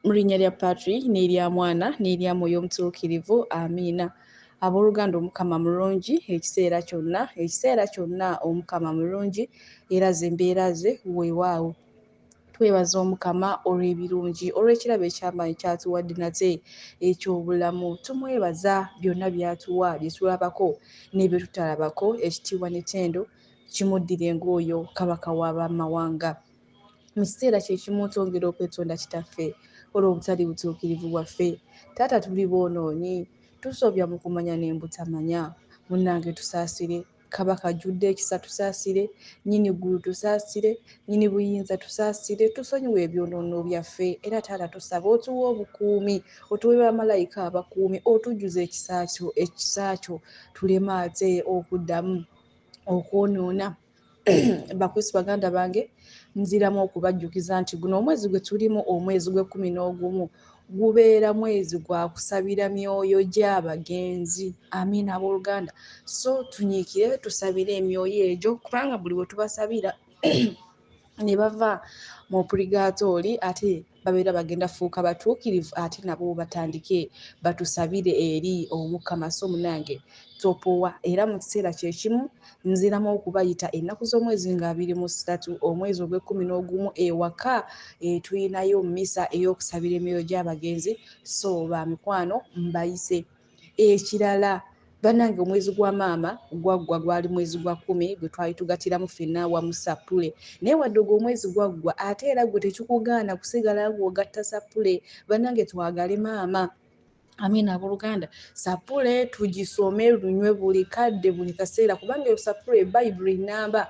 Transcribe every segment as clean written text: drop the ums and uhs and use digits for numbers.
Mu linnya lya Patri n'erya Mwana n'erya Mwoyo Omutuukirivu, amiina. Abooluganda, Omukama mulungi ekiseera kyonna, ekiseera kyonna Omukama mulungi era ze mbeera ze weewaawo. Twebaza Omukama olw'ebirungi, olw'ekirabo eky'amaanyi ky'atuwadde nate eky'obulamu. Tumwebaza byonna by'atuwa, bye tulabako ne bye tutalabako, ekitiibwa n'ettendo kimuddire ng'oyo Kabaka w'abamawanga. Mu kiseera kye kimu twongera okwetonda Kitaffe olw'obutali butuukirivu bwaffe. Taata tuli boonoonyi, tusobya mu kumanya ne mu butamanya. Munnange tusaasire, Kabaka ajjudde ekisa tusaasire, nnyini ggulu tusaasire, nnyini buyinza tusaasire, tusonyiwe ebyonoono byaffe. Era taata tusaba otuwe obukuumi, otuwe bamalayika abakuumi, otujjuze ekisa kyo tuleme ate okuddamu okwonoona. Bakristu baganda bange, nziramu okubajjukiza nti guno omwezi gwe tulimu, omwezi gw'ekkumi n'ogumu, gubeera mwezi gwa kusabira myoyo gy'abagenzi. Amiina abooluganda. So tunyiikire tusabire emyoyo egyo, kubanga buli we tubasabira ne bava mu purigaatooli ate babeera bagenda fuuka batuukirivu, ate nabo batandike batusabire eri Omukama. So munange topowa. Era mu kiseera kye kimu nziramu okubayita ennaku z'omwezi nga 23 omwezi ogw'ekkumi n'ogumu ewaka tuyinayo mmisa ey'okusabira emyoyo gy'abagenzi. So ba mikwano mbayise. Ekirala bannange, omwezi gwa maama gwaggwa, gwali mwezi gwa 10 gwe twali tugatiramu ffenna awamu sappule. Naye wadde ogwo omwezi gwaggwa, ate era gwe tekikugaana kusigala ng'ogatta sappule. Bannange twagale maama. Amiina abooluganda. Sappule tugisome lunywe buli kadde, buli kaseera, kubanga eyo sappule Bayibuli nnamba.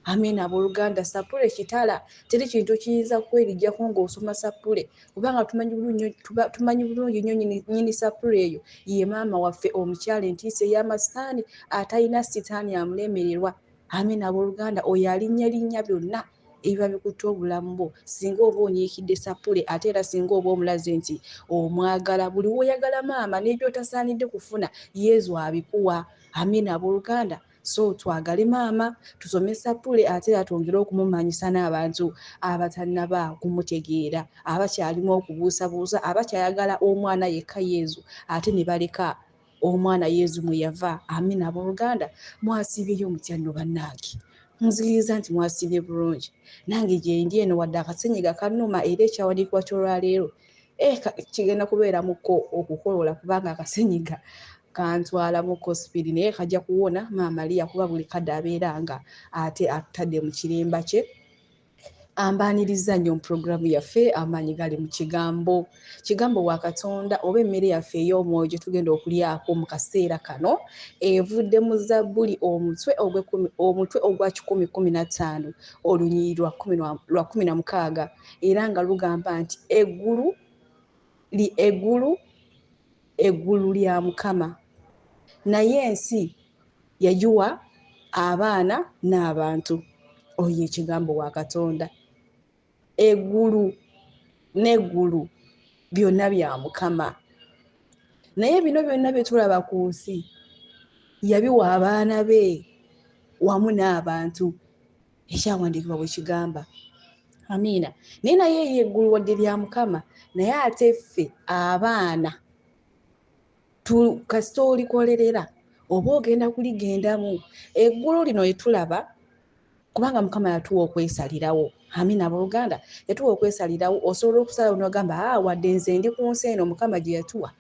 Amiina abooluganda. Sappule kitala, teri kintu kiyinza kwerijjako ng'osoma sappule, kubanga tumanyi bulungi nnyo nnyini sappule eyo ye maama waffe omukyala entiisa ey'amasitaani, atalina sitaani amulemererwa. Amiina abooluganda. Oyo alinnya linnya byonna ebiba bikutte obulamu bwo singa oba onyiikidde sappule, ate era singa oba omulaze nti omwagala. Buli w'oyagala maama n'ebyotasaanidde kufuna Yezu abikuwa. Amiina abooluganda. So twagale maama, tusome sappule, ate era twongere okumumanyisa n'abantu abatannaba kumutegeera, abakyalimu okubuusabuusa, abakyayagala omwana yekka Yezu ate ne baleka omwana Yezu mwe yava. Amiina abooluganda. Mwasiibyeyo mutya nno bannange? Nzikiriza nti mwasiibye bulungi. Nange gyendi eno, wadde akasenyiga kannuma, era ekyawandiikibwa ky'olwaleero kigenda kubeeramukko okukolola, kubanga akasenyiga kantwalamuko sipiidi, naye kajja kuwona maama Maria, kuba buli kadde abeera nga ate atutadde mu kiremba kye. Ambaaniriza nnyo mu pulogulaamu yaffe Amaanyi Gali mu Kigambo. Kigambo wa Katonda oba emmere yaffe ey'omwoyo gye tugenda okulyako mu kaseera kano evudde mu Zabbuli omutwe ogwa 115 olunyiriri lwa 16, era nga lugamba nti eggulu li eggulu eggulu lya Mukama, naye ensi yagiwa abaana n'abantu. Oyo ekigambo wa Katonda. Eggulu n'eggulu byonna bya Mukama, naye bino byonna bye tulaba ku nsi yabiwa abaana be wamu n'abantu, ekyawandiikibwa bwe kigamba. Amiina. Naye naye eyo eggulu wadde lya Mukama, naye ate ffe abaana kasita olikolerera oba ogenda kuligendamu. Eggulu lino lyetulaba, kubanga Mukama yatuwa okwesalirawo. Amiina abooluganda. Yatuwa okwesalirawo. Osobola okusalawo n'ogamba, aa, wadde nze ndi ku nsi eno Mukama gye yatuwa,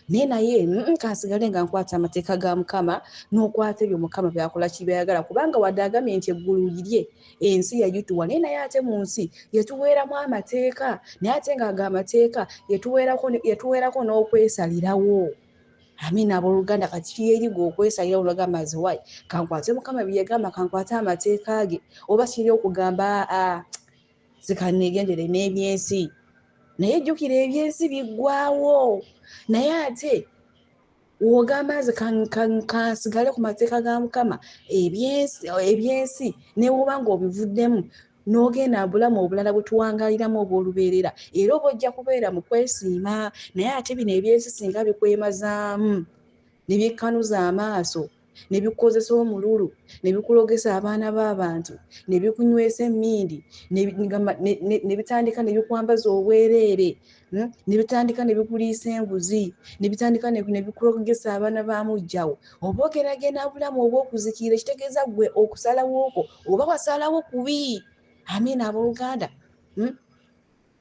naye kansigale nga nkwata amateeka ga Mukama, n'okwata ebyo Mukama byakola ki byayagala, kubanga wadde agambye nti eggulu lirye, ensi yagituwa, naye ate mu nsi yatuweeramu amateeka, naye ate ng'ago amateeka yatuweerako n'okwesalirawo. Amiina abooluganda. Kati kiri eri gwe okwesalirawo n'ogamba nze wayi kankwate Mukama bye yagamba, kankwate amateeka ge, oba kiri okugamba aa zikaneegendere n'ebyensi. Naye jjukira ebyensi biggwaawo, naye ate w'ogamba nze kansigale ku mateeka ga Mukama, ebyensi ne bw'oba ng'obivuddemu n'ogenda bulamu obulala bwe tuwangaaliramu obw'olubeerera, era oba ojja kubeera mu kwesiima. Naye ate bino ebyensi singa bikwemazaamu ne bikkanuza amaaso Ne bikukozesa omululu, ne bikulogesa abaana b'abantu, ne bikunywesa emmindi, ne bitandika ne bikwambaza obwereere, ne bitandika ne bikuliisa enguzi, ne bitandika ne bikulogesa abaana ba muggyawo. Oba ogeragena bulamu obw'okuzikirira, ekitegeeza ggwe okusalawo kwo oba wasalawo kubi. Amiina abooluganda.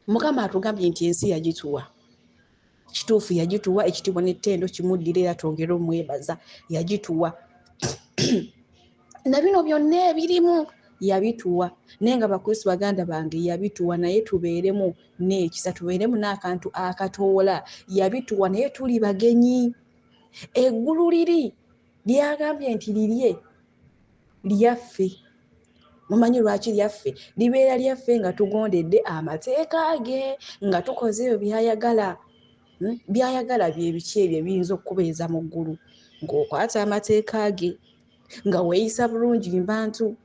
Mukama atugambye nti ensi yagituwa. Kituufu yagituwa, ekitiibwa n'ettendo kimuddira era twongere omwebaza. Yagituwa. Na bino byonna ebirimu yabituwa, naye nga Bakristo baganda bange yabituwa, naye tubeeremu n'ekisa, tubeeremu n'akantu akatoola. Yabituwa naye tuli bagenyi. Eggulu liri lyagambye nti lirye lyaffe. Mumanyi lwaki lyaffe? Libeera lyaffe nga tugondedde amateeka ge, nga tukoze ebyo by'ayagala. By'ayagala bye biki ebyo ebiyinza okukubeeza mu ggulu? Ng'okwata amateeka ge, nga weeyisa bulungi mu bantu,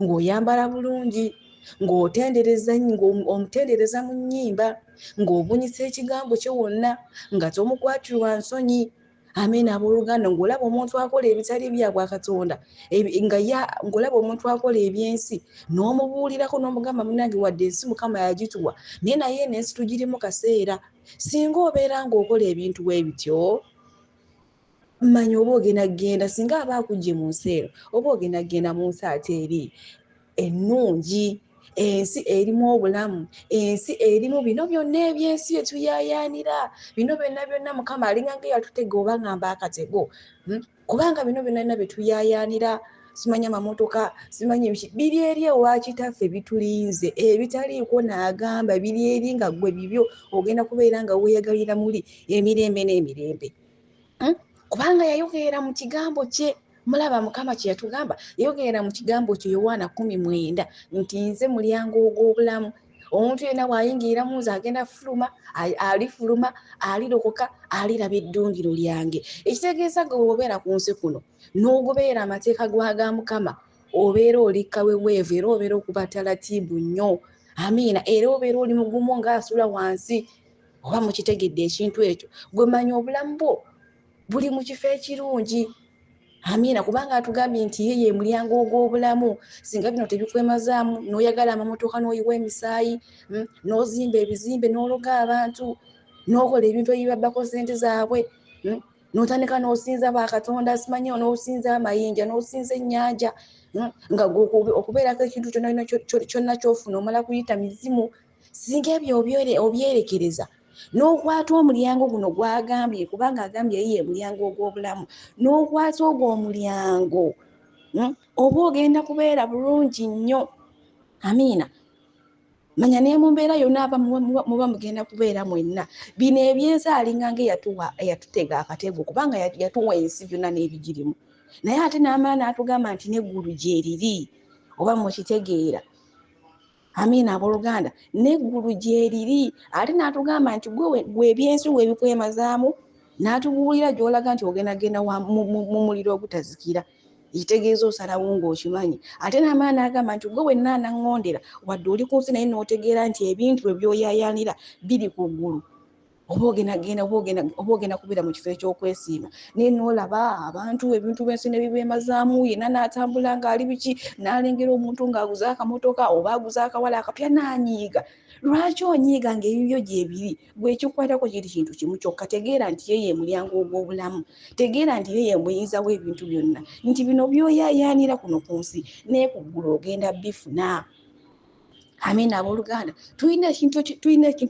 ng'oyambala bulungi, ng'otendereza, ng'omutendereza mu nnyimba, ng'obunyisa ekigambo kye wonna, nga tomukwatirwa nsonyi. Amiina abooluganda, ng'olaba omuntu akola ebitali bya bwakatonda, nga ng'olaba omuntu akola ebyensi, n'omubuulirako n'omugamba munnange wadde ensi Mukama yagituwa, naye naye eno ensi tugirimu kaseera. Singa obeera ng'okola ebintu bwe bityo, manya oba ogenda kugenda, singa aba akuggye mu nsi eno, oba ogenda kugenda mu nsi ate eri ennungi, ensi erimu obulamu, ensi erimu bino byonna ebyensi bye tuyaayaanira, bino byonna byonna Mukama alinga ng'eyatutega oba ngamba akatego, kubanga bino byonna byonna bye tuyaayaanira, simanyi amamotoka, simanyi biki, biri eri ewa Kitaffe bitulinze, ebitaliiko n'agamba biri eri nga ggwe bibyo, ogenda kubeera nga weeyagalira muli emirembe n'emirembe. Kubanga yayogerera mu kigambo kye. Mulaba Mukama kye yatugamba, yayogerera mu kigambo kye Yowaana 19 nti nze mulyango ogw'obulamu. Omuntu yenna bw'ayingirira mu nze agenda fuluma, alifuluma, alirokoka, aliraba eddundiro lyange. Ekitegeeza gwe bw'obeera ku nsi kuno n'ogoberera amateeka ga Mukama, obeera oli kaweweevu era obeera okuba talatiibu nnyo. Amiina. Era obeera oli mugumu ng'asula wansi. Oba mukitegedde ekintu ekyo. Gwe manya obulamu bwo buli mu kifo ekirungi. Amiina, kubanga atugambye nti ye ye mulyango ogw'obulamu. Singa bino tebikwemazaamu, n'oyagala amamotoka n'oyiwa emisaayi, n'ozimba ebizimbe n'ologa abantu, n'okola ebintu ebibabbako ssente zaabwe, n'otandika n'osinza bakatonda, simanyi n'osinza amayinja, n'osinza ennyanja, nga gwe okubeerako ekintu kyonna ky'ofuna omala kuyita mizimu. Singa ebyo obyerekereza n'okwata omulyango guno gw'agambye, kubanga agambye ye ye mulyango ogw'obulamu, n'okwata ogwo omulyango, oba ogenda kubeera bulungi nnyo. Amiina. Manya ne mu mbeera yonna aba muba mugenda kubeera mwenna. Bino ebyensi alinga ng'eyatuwa, eyatutega akatego, kubanga yatuwa ensi byonna n'ebigirimu. Naye ate n'amala n'atugamba nti n'eggulu gye riri, oba mukitegeera. Amiina abooluganda, n'eggulu gye riri. Ate n'atugamba nti gwe ebyensi weebikwemazaamu, n'atubuulira gy'olaga nti ogenda genda mu muliro ogutazikira. Ekitegeeza osalawo ng'okimanyi. Ate n'amala n'agamba nti gwe wenna anaŋŋondera, wadde oli ku nsi naye n'otegeera nti ebintu byo by'oyaayaanira biri ku ggulu. Oba ogenda genda, oba ogenda kubeera mu kifo eky'okwesiima. Naye n'olaba abantu ebintu by'ensi ne bibeemazaamu, yenna n'atambula ng'ali biki, n'alengera omuntu ng'aguze akamotoka oba aguze akawala akapya n'anyiiga. Lwaki onyiiga ng'ebibyo gye biri? Gwe ekikwatako kiri kintu kimu kyokka, tegeera nti ye ye mulyango ogw'obulamu. Tegeera nti ye ye muyinza w'ebintu byonna, nti bino by'oyaayaanira kuno ku nsi naye ku ggulu ogenda bifuna. Amiina abooluganda, tulina ekintu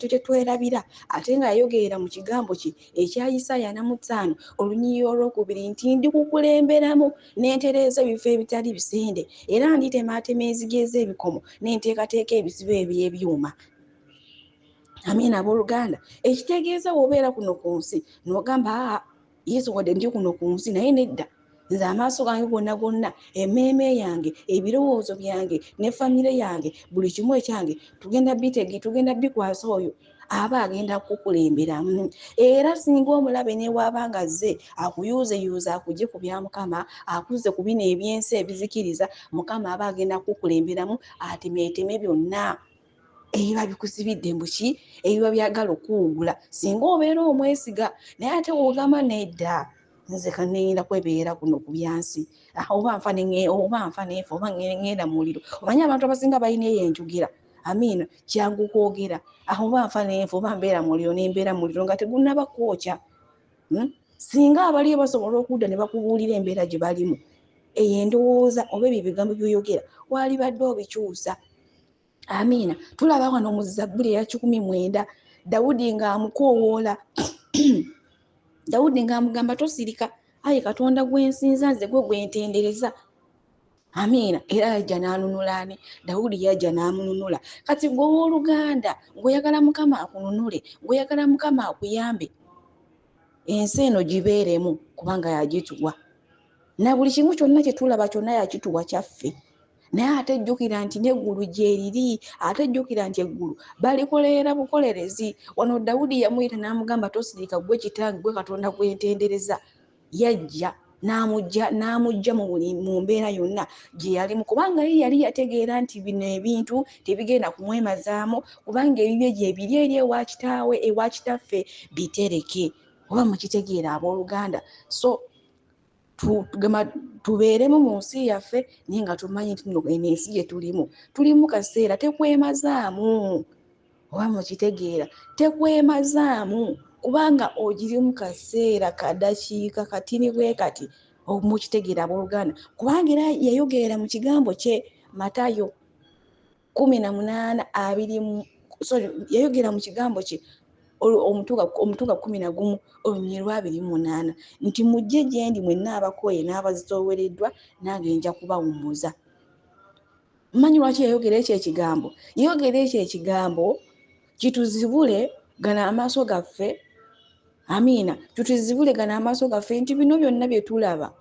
kye twerabira, ate nga yayogerera mu kigambo kye ekya Isaaya 45 olunyiriri olwokubiri nti ndikukulemberamu ne ntereeza ebifo ebitali bisende, era nditemaatema enzigi ez'ebikomo ne nteekateeka ebisibo eby'ebyuma. Amiina abooluganda, ekitegeeza bw'obeera kuno ku nsi n'ogamba aa Yesu wadde ndi kuno ku nsi naye nedda, nze amaaso gange gonna gonna, emmeeme yange, ebirowoozo byange ne famire yange, buli kimu ekyange tugenda bitege, tugenda bikwasa oyo aba agenda kukulemberamu. Era singa omulabe ne bw'aba nga azze akuyuuzeyuuze akugye ku bya Mukama, akuzze ku bino ebyensi ebizikiriza, Mukama aba agenda kukulemberamu atemeeteme byonna ebiba bikusibidde mbu ki, ebiba byagala okuwugula, singa obeera omwesiga. Naye ate w'ogamba nedda, Nze kanengenda kwebeera kuno ku byansi, oba nfa oba nfa nenfa, oba ngenda muliro. Omanyi abantu abasinga balina eyo enjogera. Amiina, kyangu kwogera, oba nfa nenfa, oba mbeera muliro, nembeera muliro nga tegunnaba kwokya. Singa abaliyo basobola okudda ne bakubuulira embeera gye balimu, eyo endowooza oba ebyo ebigambo by'oyogera walibadde obikyusa. Amiina. Tulaba wano mu Zabbuli eya 109, Dawudi ng'amukoowoola, Dawudi ng'amugamba tosirika, ayi Katonda gwe nsinza, nze gwe gwe ntendereza. Amiina. Era yajja n'anunula ani? Dawudi yajja n'amununula. Kati gwe owooluganda ng'oyagala Mukama akununule, ng'oyagala Mukama akuyambe, ensi eno gibeeremu kubanga yagituwa. Na buli kimu kyonna kye tulaba kyonna yakituwa kyaffe. Naye ate jjukira nti n'eggulu gye riri, ate jjukira nti eggulu balikolerera bukolerezi. Wano Dawudi yamuyita n'amugamba tosirika, gwe kitange, gwe Katonda gwe ntendereza. Yajja n'amujja mu buli mu mbeera yonna gye yalimu, kubanga ye yali yategeera nti bino ebintu tebigenda kumwemazaamu, kubanga ebibye gye biri eri ewa kitaawe, ewa kitaffe bitereke. Oba mukitegeera abooluganda? So tubeeremu mu nsi yaffe, naye nga tumanyi nti nno eno ensi gye tulimu, tulimu kaseera, tekwemazaamu. Oba mukitegeera? Tekwemazaamu, kubanga ogirimu kaseera kadakiika katini bwe kati. Mukitegeera abooluganda? Kubanga era yayogerera mu kigambo kye Matayo 18:20, sorry, yayogera mu kigambo kye omutuga 11 olunyiriri lwa 28 nti mujje gye ndi mwenna abakooye n'abazitoowereddwa, nange nja kubawummuza. Mmanyi lwaki yayogera ekyo ekigambo? Yayogera ekyo ekigambo kituzibule gano amaaso gaffe. Amiina. Tutuzibule gano amaaso gaffe nti bino byonna bye tulaba,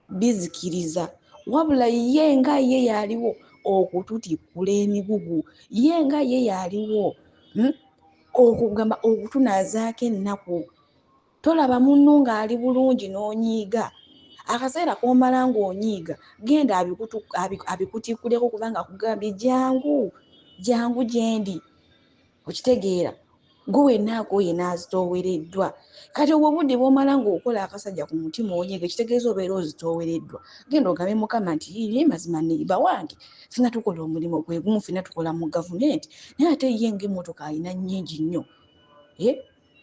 bizikiriza, wabula ye nga ye yaliwo okututikkula emigugu, ye nga ye yaliwo okugamba okutunaazaako ennaku. Tolaba munno ng'ali bulungi n'onyiiga. Akaseera k'omala ng'onyiiga, genda abikutikkuleko, kubanga akugambye jangu, jangu gye ndi. Okitegeera? Gwe wenna akooye n'azitoowereddwa. Kati obwo obudde bw'omala ng'okola akasajja ku mutima onyiiga, ekitegeeza obeera ozitoowereddwa. Genda ogambe Mukama nti ye mazima neighbor wange, ffenna tukola omulimu gwe gumu, ffenna tukola mu gavumenti, naye ate ye ng'emmotoka alina nnyingi nnyo.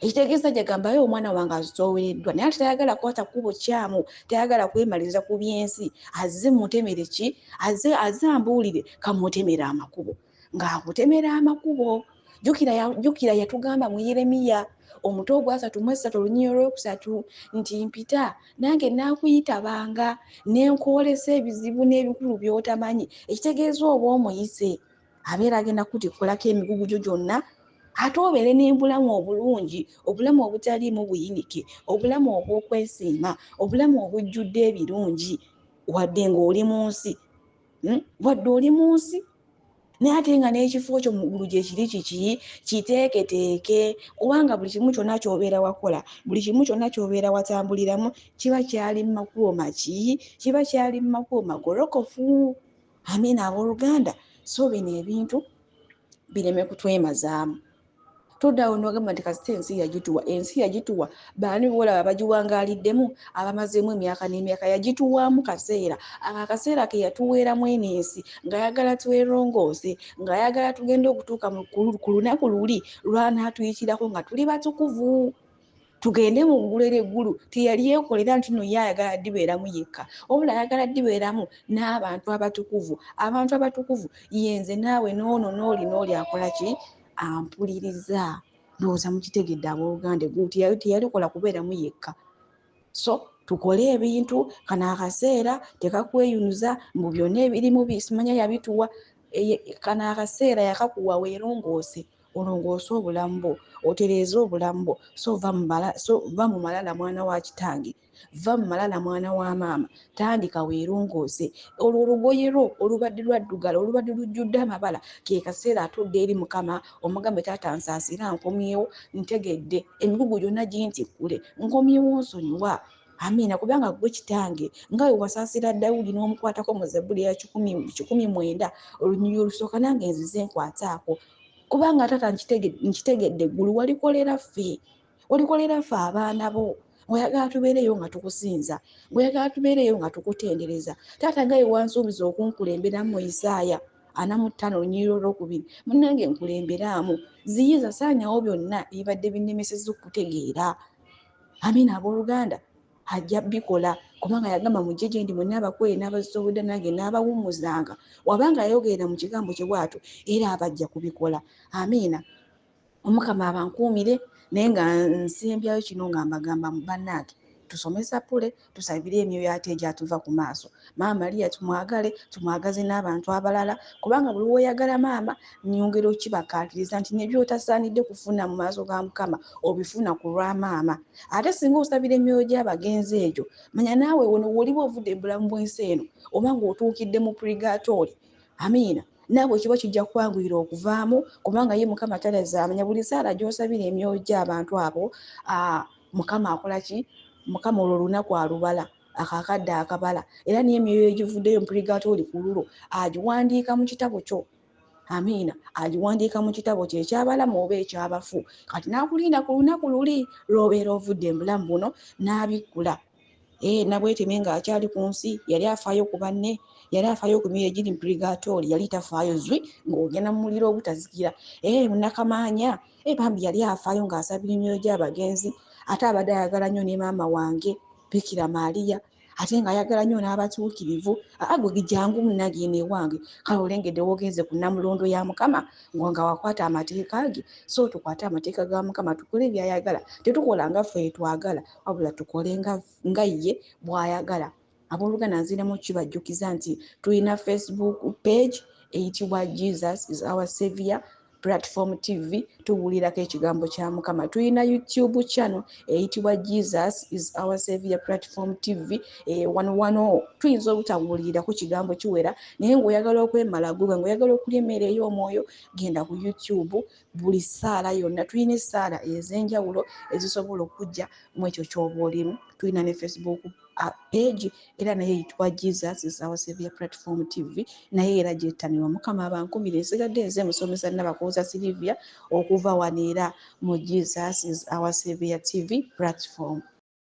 Ekitegeeza gy'agamba ye omwana wange azitoowereddwa, naye ate tayagala kukwata kkubo kyamu, tayagala kwemaliza ku byensi, azze mutemere ki? Azze ambuulire kamutemere amakubo. Ng'akutemera amakubo. Jjukira yatugamba mu Yeremiya omutwe ogwa 33 olunyiriri olwokusatu nti mpita nange naakuyitabanga ne nkwolesa ebizibu n'ebikulu by'otamanyi. Ekitegeeza oba omuyise abeera agenda kutikkulako emigugu gyo gyonna, ate obeere n'obulamu obulungi, obulamu obutaliimu buyinike, obulamu obw'okwesiima, obulamu obujjudde ebirungi, wadde ng'oli mu nsi. Wadde oli mu nsi, naye ate nga n'ekifo kyo mu ggulu gye kiri kiki? Kiteeketeeke, kubanga buli kimu kyonna ky'obeera wakola, buli kimu kyonna ky'obeera watambuliramu kiba kyali mu makubo maki? Kiba kyali mu makubo magolokofu. Amiina abooluganda. So bino ebintu bireme kutwemazaamu. Toddawo n'ogamba nti kasita ensi yagituwa, ensi yagituwa. Baani b'olaba bagiwangaaliddemu, abamazeemu emyaka n'emyaka? Yagituwaamu kaseera. Ako akaseera ke yatuweeramu eno ensi, ng'ayagala twerongoose, ng'ayagala tugende okutuuka ku lunaku luli lw'anaatuyitirako nga tuli batukuvu. Tugende mu ggulu era eggulu teyali yeekolera nti nno ye ayagala ddibeeramu yekka, wabula ayagala ddibeeramu n'abantu abatukuvu. Abantu abatukuvu ye nze naawe n'ono n'oli n'oli akola ki? Ampuliriza. Ndowooza mukitegedde abooluganda, eggulu teyalikola kubeeramu yekka. So tukole ebintu, kano akaseera tekakweyunuza mbu byonna ebirimu bisimanya yabituwa. Kano akaseera yakakuwa weerongoose, olongoose obulamu bwo, otereeze obulamu bwo. So va mu malala mwana wa kitange, va mu malala mwana wa maama, tandika weerongoose. Olwo olugoye lwo olubadde lwaddugala, olubadde lujjudde amabala, ke kaseera atudde eri Mukama omugambe taata nsaasira, nkomyewo, ntegedde emigugu gyonna gintikkule, nkomyewo nsonyiwa. Amiina, kubanga ggwe kitange nga bwe wasaasira Dawudi n'omukwatako mu Zabbuli ya 109 olunyiriri olusooka, nange nzize nkwataako. Kubanga taata nkitegedde eggulu walikolera ffe. Olikolera ffe abaana bo. Ng'oyagala tubeereyo nga tukusinza, ng'oyagala tubeereyo nga tukutendereza. Taata nga bwe wansuubiza okunkulemberamu mu Isaaya 45 olunyiriri olwokubiri, munnange nkulemberaamu. Ziyiza, saanyawo byonna ebibadde binnemesezza okukutegeera. Amiina abooluganda, ajja bikola kubanga yagamba mujje gye ndi mwenna abakooye n'abazisobodde nange n'abawummuzanga. Wabanga yayogerera mu kigambo kye bw'atyo, era aba ajja kubikola. Amiina. Omukama abankuumire, naye nga nsembyayo kino nga mbagamba bannange tusome sapule, tusabire emyoyo ate egyatuva ku maaso. Maama Maria tumwagale, tumwagaze n'abantu abalala, kubanga buli lw'oyagala maama nyongera okibakkaatiriza nti ne by'otasaanidde kufuna mu maaso ga Mukama obifuna ku lwa maama. Ate singa osabira emyoyo gy'abagenzi egyo, manya naawe wono w'oliba ovudde mu bulamu bw'ensi eno oba ng'otuukidde mu purigaatooli. Amiina. Naawe kiba kijja kukwanguyira okuvaamu, kubanga ye Mukama talazaamanya buli ssaala gy'osabira emyoyo gy'abantu abo. Mukama akola ki? Mukama olwo olunaku alubala, ako akadde akabala, era n'emyoyo egivuddeyo mu purigaatooli ku lulwo agiwandiika mu kitabo kyo. Amiina. Agiwandiika mu kitabo kye eky'abalamu oba eky'abafu. Kati n'akulinda ku lunaku luli lw'obeera ovudde mu bulamu buno n'abikkula. Nabweteme ng'akyali ku nsi yali afaayo ku banne, yali afaayo ku myoyo egiri mu purigaatooli, yali tafaayo zwi ng'ogenda mu muliro ogutazikira. Nakamaanya, bambi yali afaayo ng'asabira emyoyo gy'abagenzi, ate abadde ayagala nnyo ne maama wange Bikira Maria, ate ng'ayagala nnyo n'abatuukirivu. Gwe jangu munnange eno ewange, kale olengedde w'ogenze ku nnamulondo ya Mukama nga wakwata amateeka ge. So tukwate amateeka ga Mukama, tukole by'ayagala, tetukola nga ffe twagala, wabula tukole nga ye bw'ayagala. Abooluganda nziremu kibajjukiza nti tulina Facebook page eyitibwa Jesus is our Savior Platform TV, tuwulirako ekigambo kya Mukama. Tulina YouTube channel eyitibwa Jesus is our Savior Platform TV. Wano wano tuyinza obutawulirako kigambo kiwera, naye ng'oyagala okwemala guga, ng'oyagala okulya emmere ey'omwoyo, genda ku YouTube. Buli ssaala yonna tulina essaala ez'enjawulo ezisobola okujja mu ekyo ky'oba olimu. Tulina ne Facebook page era naye eyitibwa Jesus is our Savior Platform TV, naye era gyettanirwa. Mukama abankumire. Nsigadde nze musomesa Nabakooza Sylvia okuva wano era mu Jesus is our Savior TV Platform.